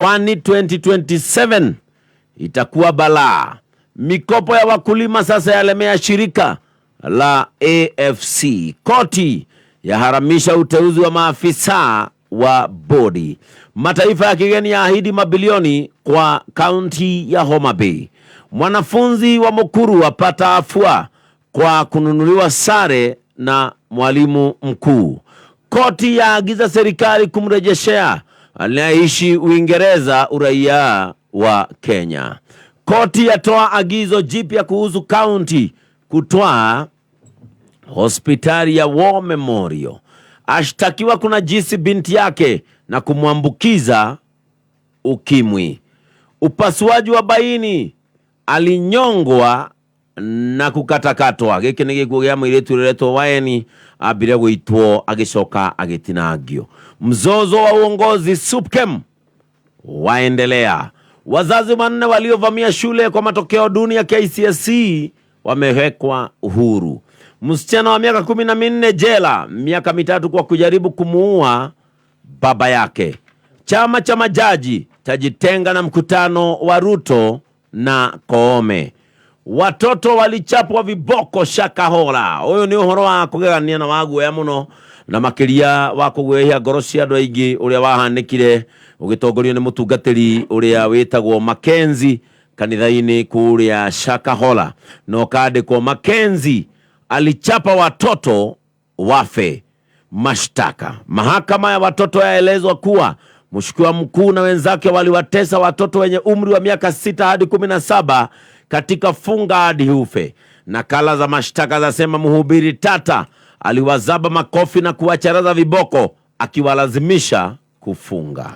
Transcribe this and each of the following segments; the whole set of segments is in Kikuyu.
Kwani 2027 itakuwa balaa. Mikopo ya wakulima sasa yalemea shirika la AFC. Koti yaharamisha uteuzi wa maafisa wa bodi. Mataifa ya kigeni yaahidi mabilioni kwa kaunti ya Homa Bay. Mwanafunzi wa Mukuru apata afua kwa kununuliwa sare na mwalimu mkuu. Koti yaagiza serikali kumrejeshea anayeishi Uingereza uraia wa Kenya. Koti yatoa agizo jipya kuhusu kaunti kutwaa hospitali ya War Memorial. Ashtakiwa kunajisi binti yake na kumwambukiza ukimwi. Upasuaji wa baini alinyongwa na kukatakatwa. Giki nĩ gĩkuũ gĩa mũirĩtu ũrĩretwo Waeni ambire gũitwo agĩcoka agĩtinangio. Mzozo wa uongozi SUPKEM waendelea. Wazazi wanne waliovamia shule kwa matokeo duni ya KCSE wamewekwa uhuru. Msichana wa miaka 14 jela miaka 3 kwa kujaribu kumuua baba yake. Chama cha majaji chajitenga na mkutano wa Ruto na Koome. Watoto walichapwa viboko Shakahola. Uyu ni uhoro wa kugegania na wa guoya muno na makiria wa kuguoyahia ngoro cia andu aingi uria wahanikire ugitongorio ni mutungatiri uria witagwo Mackenzie kanitha-ini kuria Shakahola, na ukandikwo Mackenzie alichapa watoto wafe. Mashtaka. Mahakama ya watoto yaelezwa kuwa mshukiwa mkuu na wenzake waliwatesa watoto wenye umri wa miaka 6 hadi 17 katika funga hadi ufe. Nakala za mashtaka zasema mhubiri tata aliwazaba makofi na kuwacharaza viboko akiwalazimisha kufunga.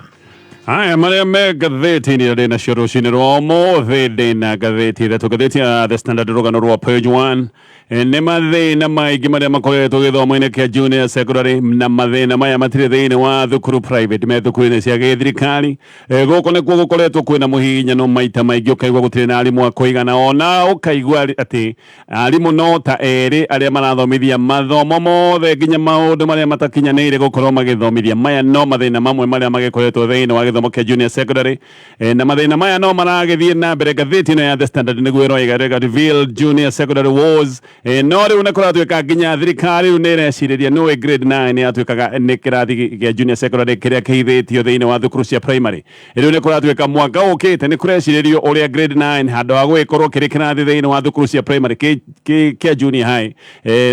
Haya marĩa me ngathĩti-inĩ ĩrĩa ndĩ nacio rũcinĩ rwa ũmũthĩ, ndĩ na ngathĩti ithatũ. Ngathĩti ya The Standard, rũgano rwa page 1, nĩ mathĩna maingĩ marĩa makoretwo gĩthomo-inĩ kĩa junior secondary, na mathĩna maya matirĩ thĩinĩ wa thukuru private, me thukuru-inĩ cia gĩthirikari. Gũkũ nĩkuo gũkoretwo kwĩna mũhihinyano maita maingĩ, ũkaigua gũtirĩ na arimũ a kũigana, ona ũkaigua atĩ arimũ no ta erĩ arĩa marathomithia mathomo mothe nginya maũndũ marĩa matakinyanĩire gũkorwo magĩthomithia. Maya no mathĩna mamwe marĩa magĩkoretwo thĩinĩ wa gĩthomo kĩa junior secondary, na mathĩna maya no maragĩthiĩ na mbere. Ngathĩti ĩno ya The Standard nĩguo ĩroiga ĩroiga reveal junior secondary wars. No rĩu nĩ kũratuĩka nginya thirikari rĩu nĩ ĩrecirĩria nĩũĩ grade 9 yatuĩkaga nĩ kĩrathi kĩa junior secondary kĩrĩa kĩhithĩtio thĩinĩ wa thukuru cia primary. Rĩu nĩ kũratuĩka mwaka ũkĩte nĩ kũrecirĩrio ũrĩa grade 9 handũ ha gũgĩkorwo kĩrĩ kĩrathi thĩinĩ wa thukuru cia primary kĩa junior high,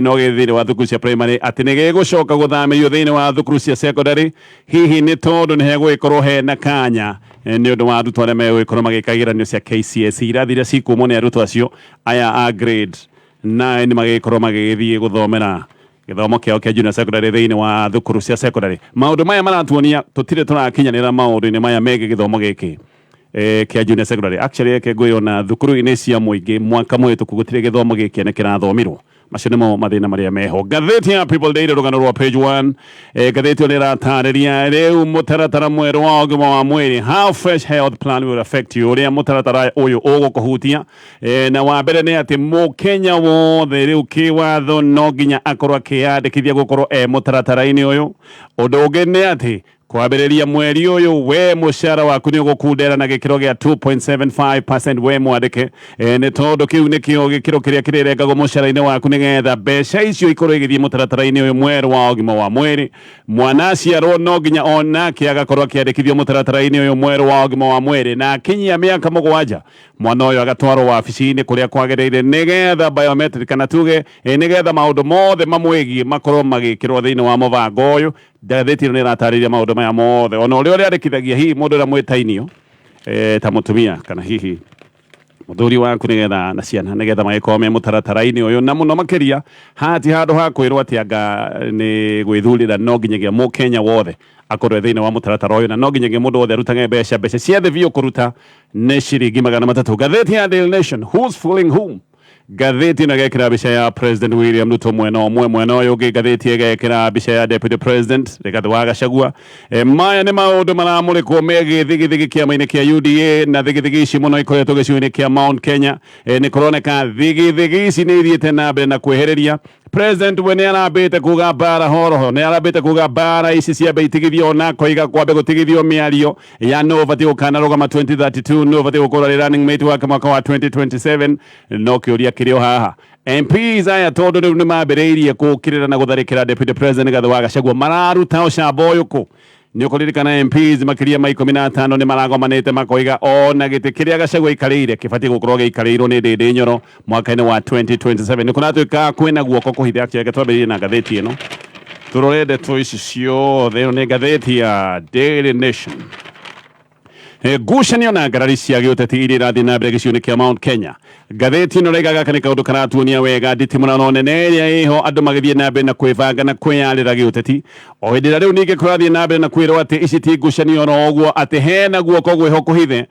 no gĩ thĩinĩ wa thukuru cia primary, atĩ nĩ gĩgũcoka gũthamĩrio thĩinĩ wa thukuru cia secondary, hihi nĩ tondũ nĩ hegũgĩkorwo hena kanya, nĩ ũndũ wa arutwo arĩa megũgĩkorwo magĩka igeranio cia KCSE, irathi iria cikumwo nĩ arutwo acio aya a grade 9 magĩgĩkorwo magĩgĩthiĩ gũthomera gĩthomo kĩao kĩa junior secondary thĩinĩ wa thukuru cia secondary. Maũndũ maya maratuonia tũtirĩ tũrakinyanĩra maũndũ-inĩ maya megiĩ gĩthomo gĩkĩ kĩa junior secondary. Actually, reke ngwĩre, thukuru-inĩ cia mũingĩ mwaka mũhĩtũku gũtirĩ gĩthomo gĩkĩ nĩ kĩrathomirwo. Macio nĩmo mathĩna marĩa meho. Ngathĩti ya People Daily, rũgano rwa page 1, ngathĩti ĩyo nĩ ĩratarĩria rĩu mũtaratara mwerũ wa ũgima wa mwĩrĩ, how fresh health plan will affect you, ũrĩa mũtaratara ũyũ ũgũkũhutia. Na wa mbere nĩ atĩ mũkenya wothe rĩu kĩwatho no nginya akorwo akĩyandĩkithia gũkorwo e mũtaratara-inĩ ũyũ. Ũndũ ũngĩ nĩ atĩ kwambĩrĩria mweri ũyũ we mũcara waku nĩ ũgũkundera na gĩkĩro gĩa 2.75% we mwandĩke, nĩ tondũ kĩu nĩkĩo gĩkĩro kĩrĩa kĩrĩrengagwo mũcara-inĩ waku nĩgetha mbeca icio ikorwo igĩthiĩ mũtaratara-inĩ ũyũ mwerũ wa ũgima wa mwĩrĩ. Mwana aciarwo no nginya onake agakorwo akĩandĩkithio mũtaratara-inĩ ũyũ mwerũ wa ũgima wa mwĩrĩ, na akinyia mĩaka 7 mwana ũyũ agatwarwo wabici-inĩ kũrĩa kwagĩrĩire nĩgetha biometric, kana tuge nĩgetha maũndũ mothe mamwĩgiĩ makorwo magĩkĩrwo thĩinĩ wa mũbango ũyũ. Ngathĩti ĩno nĩ ĩratarĩria maũndũ maya mothe, ona ũrĩa ũrĩandĩkithagia hihi mũndũ ũrĩa mwĩtainio, ta mũtumia kana hihi mũthuri waku, nĩgetha na ciana nĩgetha magĩkorwo me mũtaratara-inĩ ũyũ. Na mũno makĩria hati handũ ha kwĩrwo atĩ anga nĩ gwĩthurĩra, no nginyagia mũkenya wothe akorwo thĩinĩ wa mũtaratara ũyũ, na no nginyagia mũndũ wothe arutage mbeca. Mbeca cia thĩ biũ kũruta nĩ ciringi 300. Ngathĩti ya Daily Nation, who's fooling whom? Ngathĩti ĩno ĩgekĩra mbica ya President William Ruto mwena ũmwe, mwena ũyũ ũngĩ ngathĩti ĩgekĩra mbica ya Deputy President Rigathĩ wa Gachagua. Maya nĩ maũndũ maramũrĩkwo megiĩ thigithigi kĩama-inĩ kĩa UDA, na thigithigi ici mũno ikoretwo gĩcigo-inĩ kĩa Mount Kenya. Nĩ kũroneka thigithigi ici nĩ ithiĩte na mbere na kwĩhĩrĩria. President we nĩ arambĩte kuga mbara horoho, nĩ arambĩte kuga mbara ici ciambe itigithio, na koiga kwambe gũtigithio mĩario ya no ũbatiĩ gũkanarũgama 2032, no ũbatiĩ gũkorwo arĩ running mate wake mwaka wa 2027. No kĩũria kĩrĩ o haha, MPs aya tondũ rĩu nĩ mambĩrĩirie kũũkĩrĩra na gũtharĩkĩra Deputy President Rigathĩ wa Gachagua, mararuta ũcamba ũyũ kũ? Nĩ ũkũririkana MPs makĩria ma 15 nĩ maragomanĩte makoiga ona gĩtĩ kĩrĩa Gachagua aikarĩire kĩbatiĩ gũkorwo gĩikarĩirwo nĩ Ndĩndĩ Nyoro mwaka-inĩ wa 2027. Nĩ kũratuĩka kwĩna guoko kũhithe. Actually, reke twambĩrĩrie na ngathĩti ĩno tũrore ndeto ici ciothe. Ĩno nĩ ngathĩti ya Daily Nation. Ngucanio na ngarari cia gĩũteti iria irathiĩ na mbere gĩcigo-inĩ kĩa Mount Kenya. Ngathĩti ĩno ĩraiga gaka nĩ kaũndũ karatuonia wega nditimũrano nene ĩrĩa ĩho, andũ magĩthiĩ na mbere na kwĩbanga na kwĩyarĩra gĩũteti, o hĩndĩ ĩrĩa rĩu ningĩ kũrathiĩ na mbere na kwĩrwo atĩ ici ti ngucanio oro ũguo, atĩ hena guoko gwĩho kũhithe,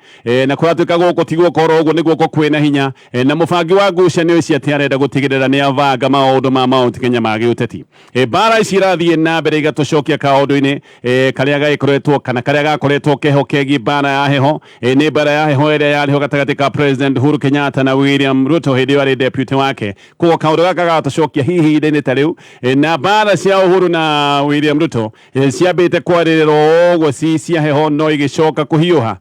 na kũratuĩka gũkũ ti guoko oro ũguo, nĩ guoko kwĩna hinya, na mũbangi wa ngucanio ici atĩ arenda gũtigĩrĩra nĩ abanga maũndũ ma Mount Kenya ma gĩũteti. Mbara ici irathiĩ na mbere igatũcokia kaũndũ-inĩ karĩa gagĩkoretwo kana karĩa gakoretwo keho kegiĩ mbara ya heho. Nĩ mbara ya heho ĩrĩa yarĩ ho gatagatĩ ka President Uhuru Kenyatta na William Ruto hĩndĩ ĩyo arĩ deputy wake. Koguo kaũndũ gaka gagatũcokia hihi ihinda-inĩ ta rĩu, na mbara cia Uhuru na William Ruto ciambĩte kwarĩrĩrwo ũguo ci cia heho, no igĩcoka kũhiũha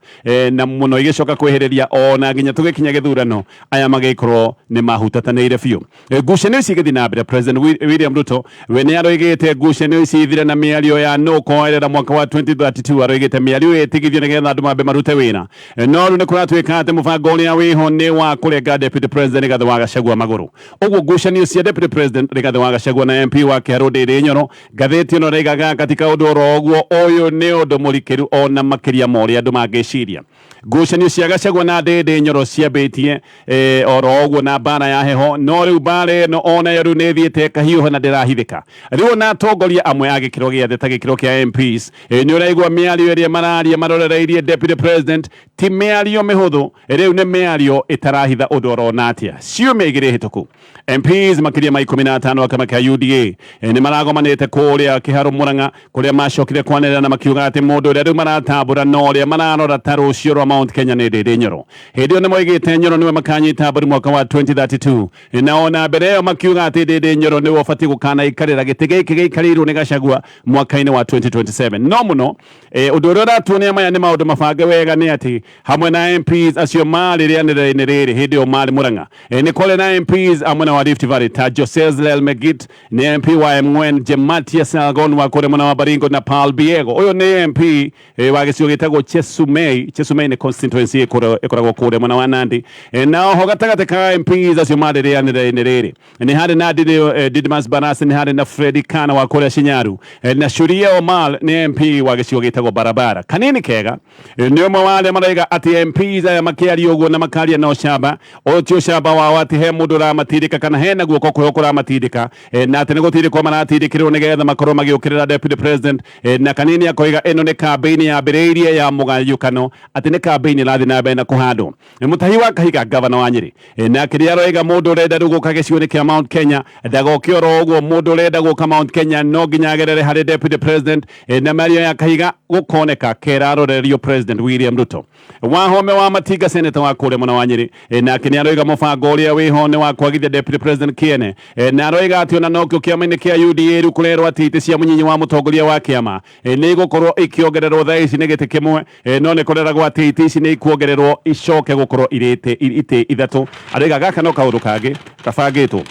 na mũno igĩcoka kwĩhĩrĩria ona nginya tũgĩkinya gĩthurano aya magĩkorwo nĩ mahutatanĩire biũ. Ngucanio ici igĩthiĩ na mbere, President William Ruto we nĩ aroigĩte ngucanio ici ithire na mĩario ya nũ koerera mwaka wa 2032. Aroigĩte mĩario ĩyo ĩtigithio nĩgetha andũ mambe marute wĩra, no rĩu nĩ kũratuĩka atĩ mũbango ũrĩa wĩho nĩ wa kũrenga Deputy President Rigathĩ wa Gachagua magũrũ. Ũguo ngucanio cia Deputy President Rigathĩ wa Gachagua na MP wa Kĩharũ Ndĩndĩ Nyoro, ngathĩti ĩno ĩraiga gaka ti kaũndũ oro ũguo, ũyũ nĩ ũndũ mũrikĩru ona makĩria ma ũrĩa andũ mangĩciria. Ngucanio cia Gachagua na Ndĩndĩ Nyoro ciambĩtie oro ũguo na mbara ya heho, no rĩu mbara ĩno onayo rĩu nĩ ĩthiĩte ĩkahiũha na ndĩrahithĩka. Rĩu ona atongoria amwe a gĩkĩro gĩa thĩ ta gĩkĩro kĩa MPs, nĩ ũraigua mĩario ĩrĩa mararia marorereirie Deputy President ti mĩario mĩhũthũ, rĩu nĩ mĩario ĩtarahitha ũndũ orona atĩa. Ciumia 2 hĩtũku, MPs makĩria ma 15 a kĩama kĩa UDA nĩ maragomanĩte kũrĩa Kĩharũ Mũrang'a, kũrĩa macokire kwanĩrĩra na makiuga atĩ mũndũ ũrĩa rĩu maratambũra na ũrĩa mararora ta rũciũ rwa Mount Kenya nĩ Ndĩndĩ Nyoro. Hĩndĩ ĩyo nĩ moigĩte Nyoro nĩwe makanyita mbaru mwaka wa 2032, na ona mbere ĩyo makiuga atĩ Ndĩndĩ Nyoro nĩwe ũbatiĩ gũkanaikarĩra gĩtĩ gĩkĩ gĩikarĩirwo nĩ Gachagua mwaka-inĩ wa 2027. No mũno ũndũ ũrĩa ũratuonia maya nĩ maũndũ mabange wega nĩ atĩ hamwe na MPs acio marĩ rĩanĩrĩra-inĩ rĩrĩ hĩndĩ ĩyo marĩ Murang'a, nĩ kwarĩ na MPs a mwena wa Rift Valley ta Joses Lelmegit nĩ MP wa Emngwen, Jematia Salgon wa kũrĩa mwena wa Baringo na Paul Biego, ũyũ nĩ MP wa gĩcigo gĩtagwo Chesumei. Chesumei nĩ constituency ĩkoragwo kũrĩa mwena wa Nandi. Na oho gatagatĩ ka MPs acio marĩ rĩanĩrĩra-inĩ rĩrĩ nĩ harĩ na Didmas Barasa, nĩ harĩ na Freddy Kana wa kũrĩa Shinyaru, na Shuria Omar nĩ MP wa gĩcigo gĩtagwo Barabara. Kanini kega nĩ ũmwe wa arĩa maraiga atĩ MPs aya makĩaria ũguo na makaria na ũcamba, ũyũ ti ũcamba wao, atĩ he mũndũ ũramatindĩka kana hena guoko kwĩho kũramatindĩka, na atĩ nĩ gũtindĩkwo maratindĩkĩrwo nĩgetha makorwo magĩũkĩrĩra Deputy President. Na kanini akoiga ĩno nĩ kambĩini yambĩrĩirie ya mũgayũkano, atĩ nĩ kambĩini ĩrathiĩ na mbere na kũhandwo. Mũtahi wa Kahiga, gavana wa Nyĩrĩ, nake nĩ aroiga mũndũ ũrenda rĩu gũka gĩcigo-inĩ kĩa Mount Kenya ndagoke oro ũguo. Mũndũ ũrenda gũka Mount Kenya no nginya agerere harĩ Deputy President, na mĩario ya Kahiga gũkoneka kerarorerio President William Ruto. Wahome wa Matinga, senator wa kũrĩa mwena wa Nyĩrĩ, nake nĩ aroiga mũbango ũrĩa wĩho nĩ wa kwagithia Deputy President kĩene, na aroiga atĩ ona nokĩo kĩama-inĩ kĩa UDA rĩu kũrerwo atĩ itĩ cia mũnyinyi wa mũtongoria wa kĩama nĩ igũkorwo ikĩongererwo. Thaa ici nĩ gĩtĩ kĩmwe, no nĩ kũreragwo atĩ itĩ ici nĩ ikuongererwo icoke gũkorwo irĩ itĩ 3. Aroiga gaka no kaũndũ kangĩ kabangĩtwo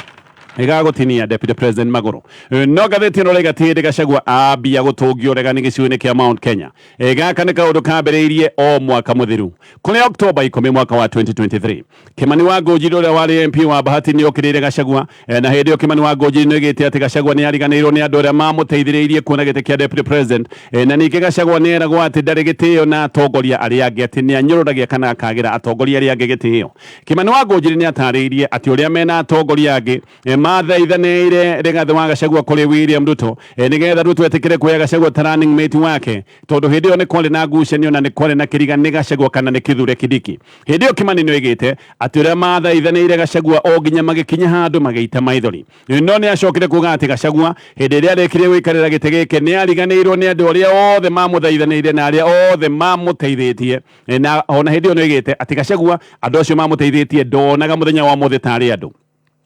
gagũtinia Deputy President magũrũ. No ngathĩti ĩno raiga ti hĩndĩ Gachagua ambia gũtũngio ũregani gĩcigo-inĩ kĩa Mount Kenya. Gaka nĩ kaũndũ kambĩrĩirie o mwaka mũthiru kũrĩa Oktoba 10 mwaka wa 2023, Kimani wa Ngũnjiri ũrĩa warĩ MP wa Bahati nĩ okĩrĩire Gachagua, na hĩndĩ ĩyo Kimani wa Ngũnjiri nĩ oigĩte atĩ Gachagua nĩ ariganĩirwo nĩ andũ arĩa mamũteithĩrĩirie kuona gĩtĩ kĩa Deputy President, na ningĩ Gachagua nĩ eragwo atĩ ndarĩ gĩtĩo na atongoria arĩa angĩ, atĩ nĩ anyũrũragia kana akagĩra atongoria arĩa angĩ gĩtĩo. Kimani wa Ngũnjiri nĩ atarĩirie atĩ ũrĩa mena atongoria angĩ mathaithanĩire Rigathĩ wa Gachagua kũrĩ William Ruto, nĩgetha Ruto etĩkĩre kuoya Gachagua ta running mate wake, tondũ hĩndĩ ĩyo nĩ kwarĩ na ngucanio na nĩ kwarĩ na kĩriga nĩ Gachagua kana nĩ Kithure Kindiki. Hĩndĩ ĩyo Kimani nĩ oigĩte atĩ ũrĩa mathaithanĩire Gachagua o nginya magĩkinya handũ magĩita maithori. No nĩ acokire kuga atĩ Gachagua hĩndĩ ĩrĩa arĩkirie gũikarĩra gĩtĩ gĩkĩ nĩ ariganĩirwo nĩ andũ arĩa othe mamũthaithanĩire na arĩa othe mamũteithĩtie, na ona hĩndĩ ĩyo nĩ oigĩte atĩ Gachagua andũ acio mamũteithĩtie ndonaga mũthenya wa ũmũthĩ tarĩ andũ.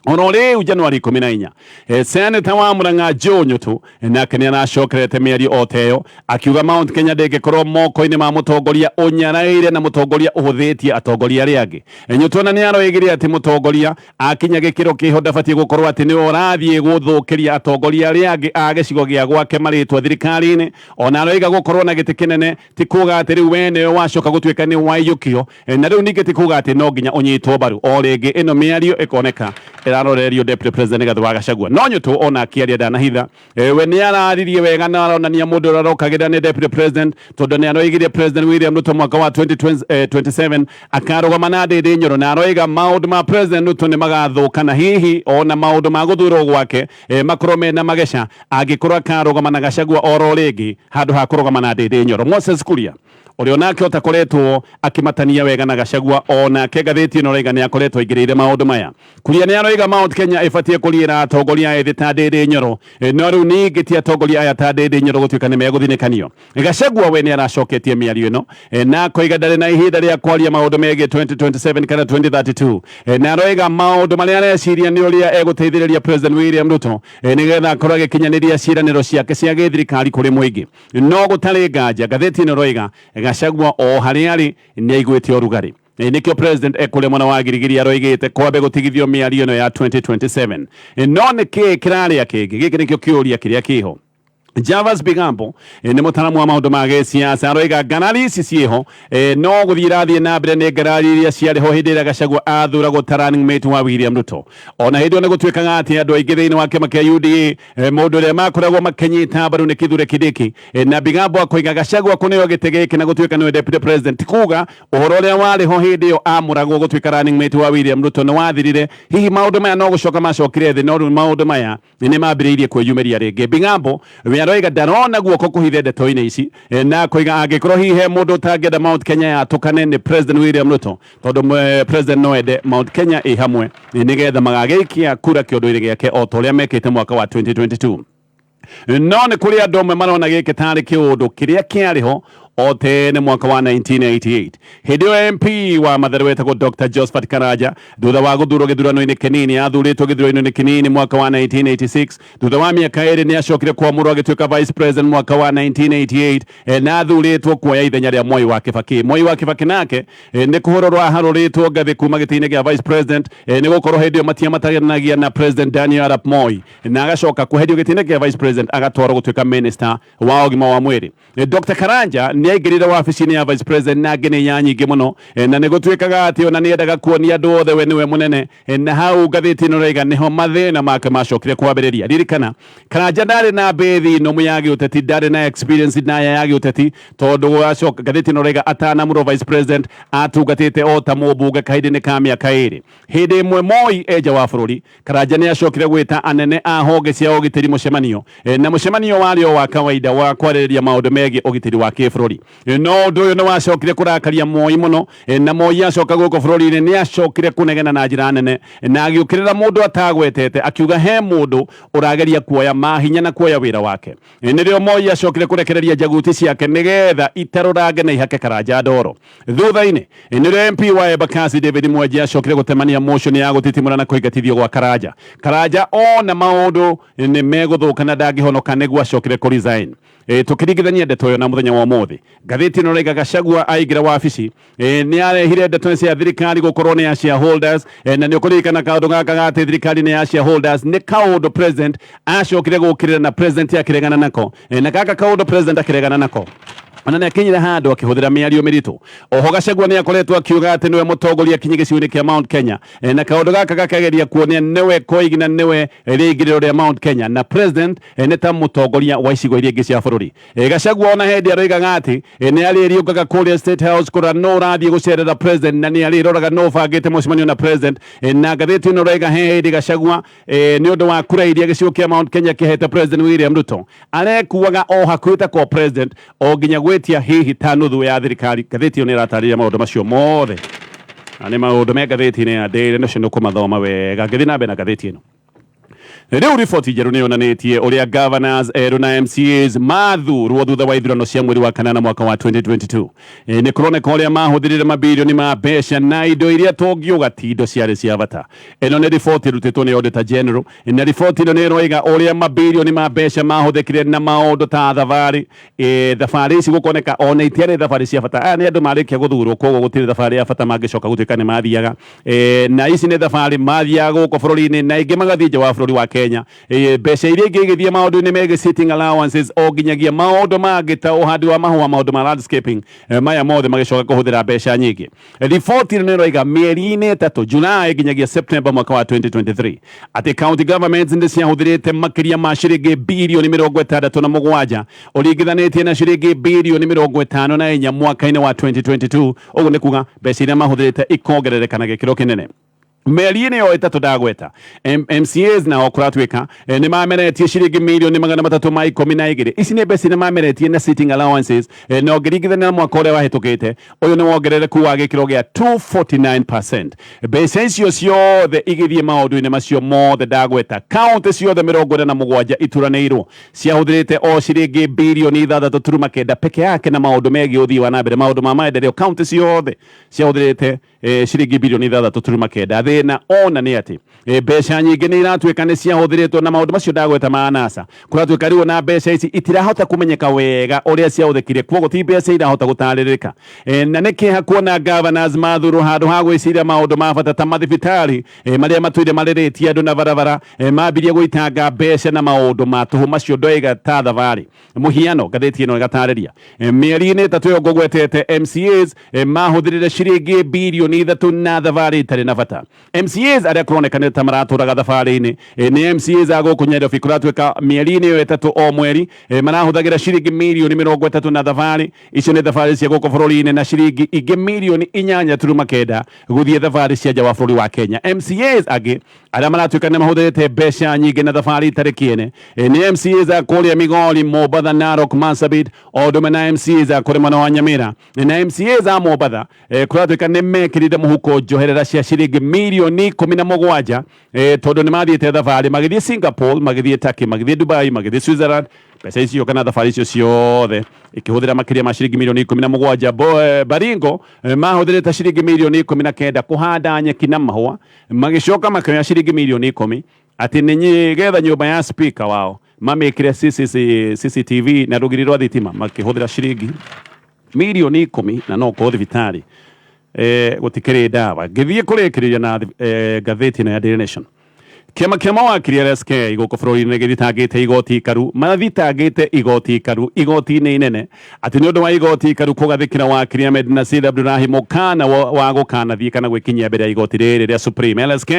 Ono rĩu Januari 14, seneta wa Murang'a Joe Nyutu nake nĩ aracokerete mĩario o ta ĩyo, akiuga Mount Kenya ndĩngĩkorwo moko-inĩ ma mũtongoria ũnyaraire na mũtongoria ũhũthĩtie atongoria arĩa angĩ. Nyutu ona nĩ aroigire atĩ mũtongoria akinya gĩkĩro kĩho ndabatiĩ gũkorwo atĩ nĩwe ũrathiĩ gũthũkĩria atongoria arĩa angĩ a gĩcigo gĩa gwake marĩtwa thirikari-inĩ. Ona aroiga gũkorwo na gĩtĩ kĩnene ti kuga atĩ rĩu we nĩwe wacoka gũtuĩka nĩ waiyũkio, na rĩu ningĩ ti kuga atĩ no nginya ũnyitwo mbaru. O rĩngĩ ĩno mĩario ĩkoneka ĩrarorerio Deputy President Rigathi wa Gachagua. No Nyutu ona akĩaria ndanahitha, we nĩ araririe wega na aronania mũndũ ũrĩa arokagĩrĩra nĩ Deputy President, tondũ nĩ aroigire President William Ruto mwaka wa 2027 akarũgama na Ndindi Nyoro, na aroiga maũndũ ma President Ruto nĩ magathũka na hihi ona maũndũ ma gũthurwo gwake makorwo mena mageca angĩkorwo akarũgama na Gachagua oro rĩngĩ handũ ha kũrũgama na Ndindi Nyoro. Moses Kuria ũrĩa onake ũtakoretwo akĩmatania wega na Gachagua, onake ngathĩti ĩno raiga nĩ akoretwo aingĩrĩire maũndũ maya. Kuria nĩ aroiga Mount Kenya ĩbatiĩ kũriĩra atongoria ethĩ ta Ndindi Nyoro, no rĩu ningĩ ti atongoria aya ta Ndindi Nyoro gũtuĩka nĩ megũthinĩkanio. Gachagua we nĩ aracoketie mĩario ĩno, na akoiga ndarĩ na ihinda rĩa kwaria maũndũ megiĩ 2027 kana 2032, na aroiga maũndũ marĩa areciria nĩ ũrĩa egũteithĩrĩria President William Ruto, nĩgetha akorwo agĩkinyanĩria ciĩranĩro ciake cia gĩthirikari kũrĩ mũingĩ. No gũtarĩ nganja ngathĩti ĩno ĩroiga Gachagua o harĩa arĩ nĩ aiguĩte ũrugarĩ. Nĩkĩo president ekũrĩa mwena wa Girigiri aroigĩte kwambe gũtigithio mĩario ĩno ya 2027. No nĩkĩĩ kĩrarĩa kĩngĩ? Gĩkĩ nĩkĩo kĩũria kĩrĩa kĩho. Javas Bigambo nĩ mũtaramu wa maũndũ ma gĩsiasa, aroiga ngarari ici ciĩho, no gũthiĩ irathiĩ na mbere nĩ ngarari iria ciarĩ ho hĩndĩ ĩrĩa Gachagua athuragwo ta running mate wa William Ruto. Ona hĩndĩ ĩyo nĩ gũtuĩkaga atĩ andũ aingĩ thĩinĩ wa kĩama kĩa UDA, mũndũ ũrĩa makoragwo makĩnyita mbaru nĩ Kithure Kindiki, na Bigambo akoiga Gachagua kũneo gĩtĩ gĩkĩ na gũtuĩka nĩwe deputy president ti kuga ũhoro ũrĩa warĩ ho hĩndĩ ĩyo amũragwo gũtuĩka running mate wa William Ruto nĩ wathirire. Hihi maũndũ maya no gũcoka macokire thĩ, no rĩu maũndũ maya nĩ mambĩrĩirie kwĩyumĩria rĩngĩ. Bigambo we aroiga ndarona guoko kũhithe ndeto-inĩ ici, na akoiga angĩkorwo hihi he mũndũ ũtangĩenda Mount Kenya yatũkane nĩ President William Ruto, tondũ President no ende Mount Kenya ĩ hamwe, nĩgetha magagĩikia kura kĩondo-inĩ gĩake o ta ũrĩa mekĩte mwaka wa 2022. No nĩ kũrĩ andũ amwe marona gĩkĩ tarĩ kĩũndũ kĩrĩa kĩarĩ ho o tene mwaka wa 1988. Hĩndĩ ĩyo MP wa Mathare wetagwo Dr. Josephat Karanja, thutha wa gũthurwo gĩthurano-inĩ kĩnini, athurĩtwo gĩthurano-inĩ kĩnini mwaka wa 1986. Thutha wa mĩaka 2 nĩ acokire kwamũrwo agĩtuĩka vice president mwaka wa 1988, na athurĩtwo kuoya ithenya rĩa Mwai wa Kibaki. Mwai wa Kibaki nake nĩ kũhũrũrwo aharũrĩtwo ngathĩ kuma gĩtĩ-inĩ kĩa vice president, nĩ gũkorwo hĩndĩ ĩyo matiamatanagia na President Daniel Arap Moi, na agacoka kweherio gĩtĩ-inĩ kĩa vice president agatwarwo gũtuĩka minister wa ũgima wa mwĩrĩ. Dr. Karanja nĩ aingĩrire wabici-inĩ ya vice president na ngenenya nyingĩ mũno, na nĩ gũtuĩkaga atĩ ona nĩ endaga kuonia andũ othe we nĩwe mũnene, na hau ngathĩti ĩno ĩroiga nĩho mathĩna make macokire kwambĩrĩria. Ririkana Karanja ndarĩ na mbĩthi nũmũ ya gĩũteti, ndarĩ na experience ndaya ya gĩũteti, tondũ acoka ngathĩti ĩno ĩroiga atanamũrwo vice president atungatĩte o ta mũmbunge kahinda-inĩ ka mĩaka 2. Hĩndĩ ĩmwe Moi enja wa bũrũri, Karanja nĩ acokire gwĩta anene a honge cia ũgitĩri mũcemanio, na mũcemanio warĩ o wa kawaida wa kwarĩrĩria maũndũ megiĩ ũgitĩri wa kĩbũrũri. No ũndũ ũyũ nĩ wacokire kũrakaria Moi mũno, na Moi acoka gũkũ bũrũri-inĩ nĩ acokire kũnegena na njĩra nene na agĩũkĩrĩra mũndũ atagwetete, akiuga he mũndũ ũrageria kuoya mahinya na kuoya wĩra wake. Nĩrĩo Moi acokire kũrekereria njaguti ciake nĩgetha itarũrange na ihake Karanja ndoro. Thutha-inĩ nĩrĩo MP wa Embakasi David Mwenje acokire gũtemania motion ya gũtitimũra na kũingatithio gwa Karanja. Karanja ona maũndũ nĩ megũthũka na ndangĩhonoka nĩguo acokire kũ resign. Tũkĩringithania ndeto ĩyo na mũthenya wa ũmũthĩ, ngathĩti ĩno ĩraiga Gachagua aingĩra wabici, nĩ arehire ndeto cia thirikari gũkorwo nĩ ya shareholders, na nĩ ũkũririkana kaũndũ gaka ga atĩ thirikari nĩ ya shareholders nĩ kaũndũ president acokire gũkĩrĩra na president akĩregana nako, na gaka kaũndũ president akĩregana nako ona nĩ akinyire handũ akĩhũthĩra mĩario mĩritũ. Oho Gachagua nĩ akoretwo akiuga atĩ nĩwe mũtongoria kinyi gĩcigo-inĩ kĩa Mount Kenya, na kaũndũ gaka gakageria kuonia nĩwe koigi na nĩwe rĩingĩrĩro rĩa Mount Kenya na president nĩ ta mũtongoria wa icigo iria ingĩ cia bũrũri. Gachagua ona hĩndĩ aroigaga atĩ nĩ arĩriũkaga kũrĩa State House kũrora no ũrathiĩ gũcerera president, na nĩ arĩroraga no ũbangĩte mũcemanio na president. Na ngathĩti ĩno ĩroiga he hĩndĩ Gachagua, nĩ ũndũ wa kura iria gĩcigo kĩa Mount Kenya kĩhete President William Ruto, arekuaga o hakuhĩ ta kwa president o nginya gwĩtia hihi ta nuthu ya thirikari. Ngathĩti ĩyo nĩ ĩratarĩria maũndũ macio mothe na nĩ maũndũ me ngathĩti-inĩ ya Daily Nation, ũkũmathoma wega. Ngĩthiĩ na mbere na ngathĩti ĩno, Rĩu riboti njerũ nĩ yonanĩtie ũrĩa governors erũ na MCAs mathurwo thutha wa ithurano cia mweri wa kanana mwaka wa 2022. Nĩ kũroneka ũrĩa mahũthĩrire mabirioni ma mbeca na indo iria tũngiuga ti indo ciarĩ cia bata. Ĩno nĩ riboti ĩrutĩtwo nĩ Auditor General, na riboti ĩno nĩ ĩroiga ũrĩa mabirioni ma mbeca mahũthĩkire na maũndũ ta thabarĩ. Thabarĩ ici gũkoneka ona itiarĩ thabarĩ cia bata. Aya nĩ andũ marĩkia gũthurwo, koguo gũtirĩ thabarĩ ya bata mangĩcoka gũtuĩka nĩ mathiaga. Na ici nĩ thabarĩ mathiaga gũkũ bũrũri-inĩ na ingĩ magathiĩ nja wa bũrũri wa Kenya. Mbeca iria ingĩ igĩthiĩ maũndũ-inĩ megiĩ sitting allowances o nginyagia maũndũ mangĩ ta ũhandi wa mahũa, maũndũ ma landscaping, maya mothe magĩcoka kũhũthĩra mbeca nyingĩ. Riboti ĩno nĩ ĩroiga mĩeri-inĩ ĩtatũ, July nginyagia September mwaka wa 2023, atĩ county governments nĩ ciahũthĩrĩte makĩria ma ciringi birioni 67 ũringithanĩtie na ciringi birioni 54 mwaka-inĩ wa 2022. Ũguo nĩ kuga mbeca iria mahũthĩrĩte ikongerereka na gĩkĩro kĩnene. Mĩeri-inĩ ĩyo ĩtatũ ndagweta, MCAs nao kũratuĩka nĩ mameretie ciringi mirioni 312. Ici nĩ mbeca iria mameretie na sitting allowances, na ũngĩringithania na mwaka ũrĩa wahĩtũkĩte, ũyũ nĩ wongerereku wa gĩkĩro gĩa 249%. Mbeca icio ciothe igĩthiĩ maũndũ-inĩ macio mothe ndagweta, kaunti ciothe 47 ituranĩirwo ciahũthĩrĩte o ciringi birioni 6.9 peke yake na maũndũ megiĩ ũthii wa na mbere, maũndũ ma maendeleo. Kaunti ciothe ciahũthĩrĩte ciringi birioni 6.9. Thĩna ona nĩ atĩ mbeca nyingĩ nĩ iratuĩka nĩ ciahũthĩrĩtwo na maũndũ macio ndagweta ma NASA. Kũratuĩka rĩu na mbeca ici itirahota kũmenyeka wega ũrĩa ciahũthĩkire, koguo ti mbeca irahota gũtarĩrĩka. Na nĩ kĩeha kuona governors mathurwo handũ ha gwĩciria maũndũ ma bata ta mathibitarĩ marĩa matũire marĩrĩtie andũ na barabara, mambirie gũitanga mbeca na maũndũ ma tũhũ macio ndoiga ta thabarĩ. Mũhiano, ngathĩti ĩno ĩgatarĩria mĩeri-inĩ ĩtatũ ĩyo ngũgwetete, MCAs mahũthĩrire ciringi birioni 3 na thabarĩ itarĩ na bata. MCAs arĩa kũroneka ta maratũraga thabarĩ-inĩ nĩ MCAs a gũkũ Nairobi. Kũratuĩka mĩeri-inĩ ĩyo ĩtatũ o mweri marahũthagĩra ciringi mirioni 30 na thabarĩ icio nĩ thabarĩ cia gũkũ bũrũri-inĩ, na ciringi ingĩ mirioni 8.9 gũthiĩ thabarĩ cia nja wa bũrũri wa Kenya. MCAs angĩ arĩa maratuĩka nĩ mahũthĩrĩte mbeca nyingĩ na thabarĩ itarĩ kĩene nĩ MCAs a kũrĩa Migori, Mombatha, Narok, Marsabit, o ũndũ ũmwe na MCAs a kũrĩa mwena wa Nyamira. Na MCAs a Mombatha kũratuĩka nĩ mekĩrire mũhuko njoherera cia ciringi mirioni 17, tondũ nĩ mathiĩte thabarĩ, magĩthiĩ Singapore, magĩthiĩ Turkey, magĩthiĩ Dubai, magĩthiĩ Switzerland. Mbeca icio kana thabarĩ icio ciothe ikĩhũthĩra makĩria ma ciringi mirioni 17. Baringo mahũthĩrĩte ciringi mirioni 19 kũhanda nyeki na mahũa, magĩcoka makĩoya ciringi mirioni 10 atĩ nĩ getha nyũmba ya speaker wao mamĩkĩre CCTV na rũgiri rwa thitima, makĩhũthĩra ciringi mirioni 10, na no korwo thibitarĩ gũtikĩrĩ ndawa. Ngĩthiĩ kũrĩkĩrĩria na ngathĩti ĩno ya Daily Nation, kĩama kĩa mawakiri LSK gũkũ bũrũri-inĩ gĩthitangĩte igoti ikaru, mathitangĩte igoti ikaru igoti-inĩ inene atĩ nĩ ũndũ wa igoti ikaru kũgathĩkĩra wakiri Ahmed Nasir Abdulahi mũkana wa gũkanathiĩ kana gwĩkinyia mbere ya igoti rĩrĩ rĩa Supreme. LSK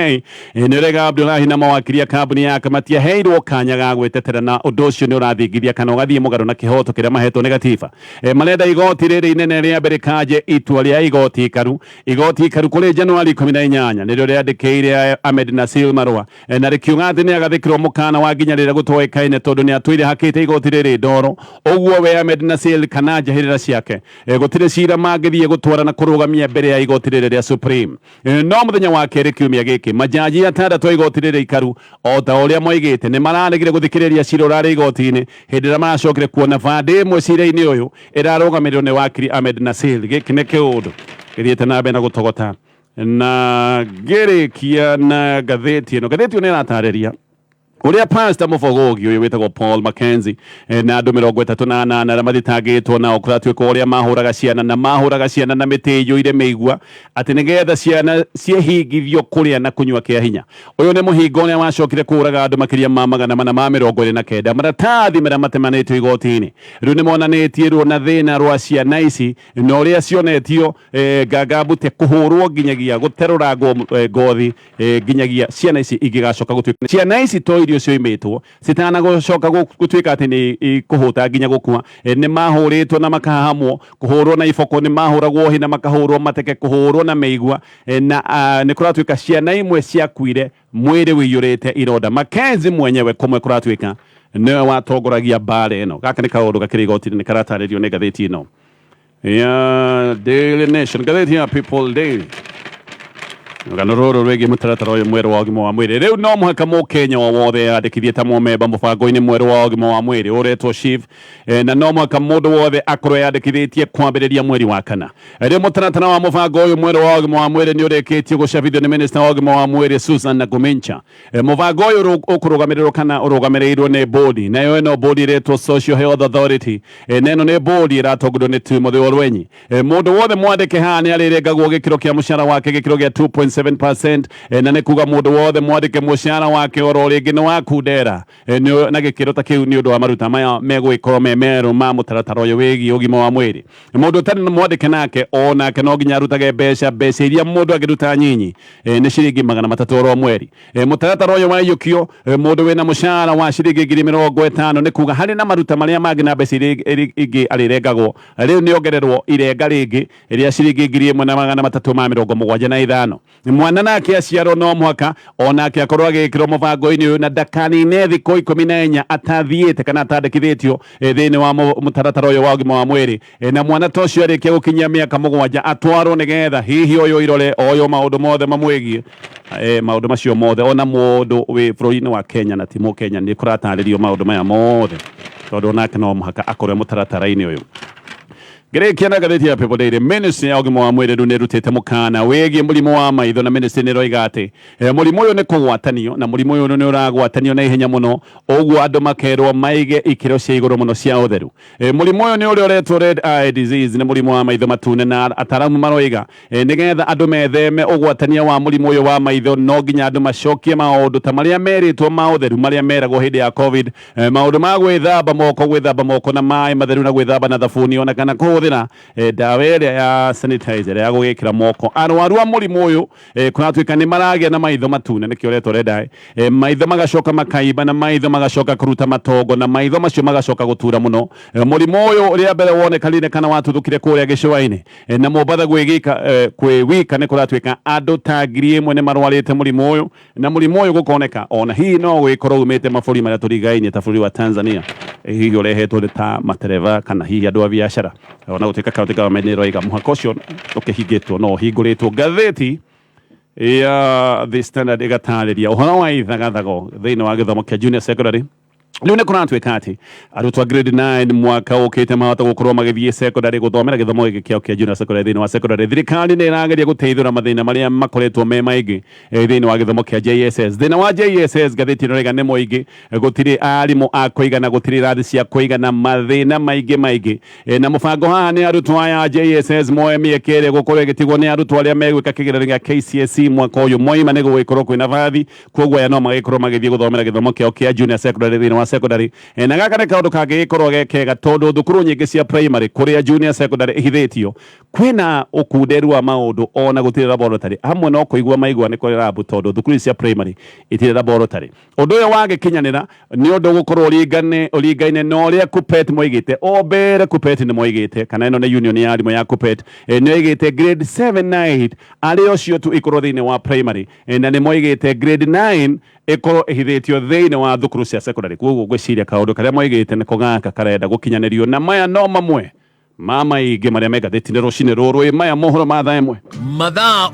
nĩ ũrega Abdulahi na mawakiri a kambuni yake matiaheirwo kanya ga gwĩtetera, na ũndũ ũcio nĩ ũrathingithia kana ũgathiĩ mũgarũ na kĩhoto kĩrĩa mahetwo nĩ gatiba. Marenda igoti rĩrĩ inene rĩa mbere kanje itua rĩa igoti ikaru. Igoti ikaru kũrĩ Januari 18 nĩrĩo rĩandĩkĩire Ahmed Nasir marũa na rĩkiuga atĩ nĩ agathĩkĩrwo mũkana wa nginya rĩrĩa gũtoĩkaine, tondũ nĩ atũire hakĩte igoti rĩrĩ ndoro. Ũguo we Ahmed Nasir kana njahĩrĩra ciake gũtirĩ cira mangĩthiĩ gũtwara na kũrũgamia mbere ya igoti rĩrĩ rĩa Supreme. No mũthenya wa kerĩ kiumia gĩkĩ, majaji atandatũ a igoti rĩrĩ ikaru, o ta ũrĩa moigĩte, nĩ mararegire gũthikĩrĩria cira ũrarĩ igoti-inĩ hĩndĩ ĩrĩa maracokire kuona bandĩ ĩmwe cira-inĩ ũyũ ĩrarũgamĩrĩrwo nĩ wakiri Ahmed Nasir. Gĩkĩ nĩ kĩũndũ gĩthiĩte na mbere na gũtogota. Na ngĩrĩkia na ngathĩti ĩno, ngathĩti ĩno nĩ ĩratarĩria ũrĩa pastor mũbogogi ũyũ wĩtagwo Paul Mackenzie na andũ 38 arĩa mathitangĩtwo nao kũratuĩka ũrĩa mahũraga ciana, na mahũraga ciana na mĩtĩ ĩiyũire mĩigua atĩ nĩgetha ciana ciĩhingithio kũrĩa na kũnyua kĩa hinya. Ũyũ nĩ mũhingo ũrĩa wacokire kũũraga andũ makĩria ma 429. Maratathi marĩa matemanĩtio igoti-inĩ rĩu nĩ monanĩtie ruo na thĩna rwa ciana ici na ũrĩa cionetio ngangambute kũhũrwo nginyagia gũterũrangwo ngothi, nginyagia ciana ici ingĩgacoka gũtuĩka ciana ici to irio cioimĩtwo citanagũcoka gũtuĩka atĩ nĩ ikũhũta nginya gũkua. Nĩ mahũrĩtwo na makahahamwo, kũhũrwo na iboko, nĩ mahũragwo hĩ na makahũrwo mateke, kũhũrwo na mĩigua, na nĩ kũratuĩka ciana imwe ciakuire mwĩrĩ ũiyũrĩte ironda. Mackenzie mwenyewe kũmwe kũratuĩka nĩwe watongoragia mbara ĩno. Gaka nĩ kaũndũ gakĩrĩ igoti-inĩ, nĩ karatarĩrio nĩ ngathĩti ĩno ya Daily Nation, ngathĩti ya People Daily. Rũgano rũrũ rwĩgiĩ mũtaratara ũyũ mwerũ wa ũgima wa mwĩrĩ. Rĩu no mũhaka mũkenya o wothe yandĩkithie ta mũmemba mũbango-inĩ mwerũ wa ũgima wa mwĩrĩ ũretwo SHIF, na no mũhaka mũndũ wothe akorwo yandĩkithĩtie kwambĩrĩria mweri wa kana. Rĩu mũtaratara wa mũbango ũyũ mwerũ wa ũgima wa mwĩrĩ nĩ ũrĩkĩtie gũcabithio nĩ minista wa ũgima wa mwĩrĩ Susan Nakhumicha. Mũbango ũyũ ũkũrũgamĩrĩrwo kana ũrũgamĩrĩirwo nĩ bodi, nayo ĩno bodi ĩretwo Social Health Authority, na ĩno nĩ bodi ĩratongorio nĩ Timothy Olwenyi. Mũndũ wothe mwandĩke haha nĩ arĩrengagwo gĩkĩro kĩa mũcara wake gĩkĩro gĩa 2.7%, na nĩ kuga mũndũ wothe mwandĩke mũcara wake oro rĩngĩ nĩ wakundera na gĩkĩro ta kĩu nĩ ũndũ wa maruta maya megũgĩkorwo me merũ ma mũtaratara ũyũ wĩgiĩ ũgima wa mwĩrĩ. Mũndũ ũtarĩ mwandĩke nake o nake no nginya arutage mbeca iria mũndũ angĩruta nyinyi nĩ ciringi 300 oro mweri. Mũtaratara ũyũ waiyũkio, mũndũ wĩna mũcara wa ciringi 50,000 nĩ kuga harĩ na maruta marĩa mangĩ na mbeca iria ingĩ arĩrengagwo. Rĩu nĩ ongererwo irenga rĩngĩ rĩa ciringi 1,375. Mwana nake aciarwo no mũhaka onake akorwo agĩkĩrwo mũbango-inĩ ũyũ na ndakanine thikũ 14 atathiĩte kana atandĩkithĩtio thĩinĩ wa mũtaratara ũyũ wa ũgima wa mwĩrĩ. Na mwana ta ũcio arĩkia gũkinyia mĩaka 7 atwarwo nĩgetha hihi ũyũ irore oywo maũndũ mothe mamwĩgiĩ, maũndũ macio mothe ona mũndũ wĩ bũrũri-inĩ wa Kenya na ti mũkenya nĩ kũratarĩrio maũndũ maya mothe tondũ onake no mũhaka akorwo mũtaratara-inĩ ũyũ. Ngĩrĩkia na ngathĩti ya People Daily, Ministry ya ũgima wa mwĩrĩ rĩu nĩ ĩrutĩte mũkana wĩgiĩ mũrimũ wa maitho, na ministry nĩ ĩroiga atĩ mũrimũ ũyũ nĩ kũgwatanio, na mũrimũ ũyũ nĩ ũragwatanio na ihenya mũno, ũguo andũ makerwo maige ikĩro cia igũrũ mũno cia ũtheru. Mũrimũ ũyũ nĩ ũrĩa ũretwo red eye disease, nĩ mũrimũ wa maitho matune, na ataramu maroiga nĩgetha andũ metheme ũgwatania wa mũrimũ ũyũ wa maitho no nginya andũ macokie maũndũ ta marĩa merĩtwo ma ũtheru marĩa meragwo hĩndĩ ya COVID, maũndũ ma gwĩthamba moko, gwĩthamba moko na maĩ matheru na gwĩthamba na thabuni, ona kana kũhũthĩra ndawa ĩrĩa ya sanitizer ya gũgĩkĩra moko. Arwaru a mũrimũ ũyũ kũratuĩka nĩ maragĩa na maitho matune, nĩkĩo ũretwo red eye, maitho magacoka makaimba na maitho magacoka kũruta matongo na maitho macio magacoka gũtura mũno. Mũrimũ ũyũ rĩa mbere wonekanire kana watuthũkire kũrĩa gĩcũa-inĩ na Mombatha kwĩ wika nĩ kũratuĩka andũ ta 1,000 nĩ marwarĩte mũrimũ ũyũ, na mũrimũ ũyũ gũkoneka ona hihi no gũgĩkorwo umĩte mabũrũri marĩa tũrigainie ta bũrũri wa Tanzania, hihi ũrehetwo nĩ ta matereba kana hihi andũ a biacara, ona gũtuĩka county government nĩ ĩroiga mũhaka ũcio ũkĩhingĩtwo no ũhingũrĩtwo. Ngathĩti ya The Standard ĩgatarĩria ũhoro wa ithagathago thĩinĩ wa gĩthomo kĩa junior secondary. Rĩu nĩ kũratuĩka atĩ arutwo a grade 9 mwaka ũkĩte mahota gũkorwo magĩthiĩ secondary gũthomera gĩthomo gĩkĩ kĩao kĩa junior secondary thĩinĩ wa secondary. Thirikari nĩ ĩrageria gũteithũra mathĩna marĩa makoretwo me maingĩ thĩinĩ wa gĩthomo kĩa JSS. Thĩna wa JSS, ngathĩti ĩno ĩraiga, nĩ mũingĩ, gũtirĩ arimũ a kũigana, gũtirĩ irathi cia kũigana, mathĩna maingĩ maingĩ. Na mũbango haha nĩ arutwo aya a JSS moe mĩeke ĩrĩa gũkorwo ĩgĩtigwo nĩ arutwo arĩa megwĩka kĩgeranio gĩa KCSE mwaka ũyũ moima nĩ gũgĩkorwo kwĩna bathi, koguo aya no magĩkorwo magĩthiĩ gũthomera gĩthomo kĩao kĩa junior secondary thĩinĩ wa secondary. Na gaka nĩ kaũndũ kangĩgĩkorwo ge kega tondũ thukuru nyingĩ cia primary kũrĩa junior secondary ĩhithĩtio kwĩna ũkunderu wa maũndũ, ona gũtirĩ laboratory hamwe, no kũigua maigua nĩ kũrĩ lab tondũ thukuru ici cia primary itirĩ laboratory. Ũndũ ũyũ wagĩkinyanĩra nĩ ũndũ gũkorwo ũringaine na ũrĩa KUPPET moigĩte. O mbere KUPPET nĩ moigĩte, kana ĩno nĩ union ya arimũ ya KUPPET, nĩ oigĩte grade 7 na 8 arĩ ocio tu ikorwo thĩinĩ wa primary, na nĩ moigĩte grade 9 ĩkorwo ĩhithĩtio thĩinĩ wa thukuru cia secondary. Koguo ngwĩciria kaũndũ karĩa moigĩte nĩko gaka karenda gũkinyanĩrio, na maya no mamwe ma maingĩ marĩa me ngathĩti-inĩ rũcinĩ rũrũ. Maya mohoro ma thaa 1. Mathaa.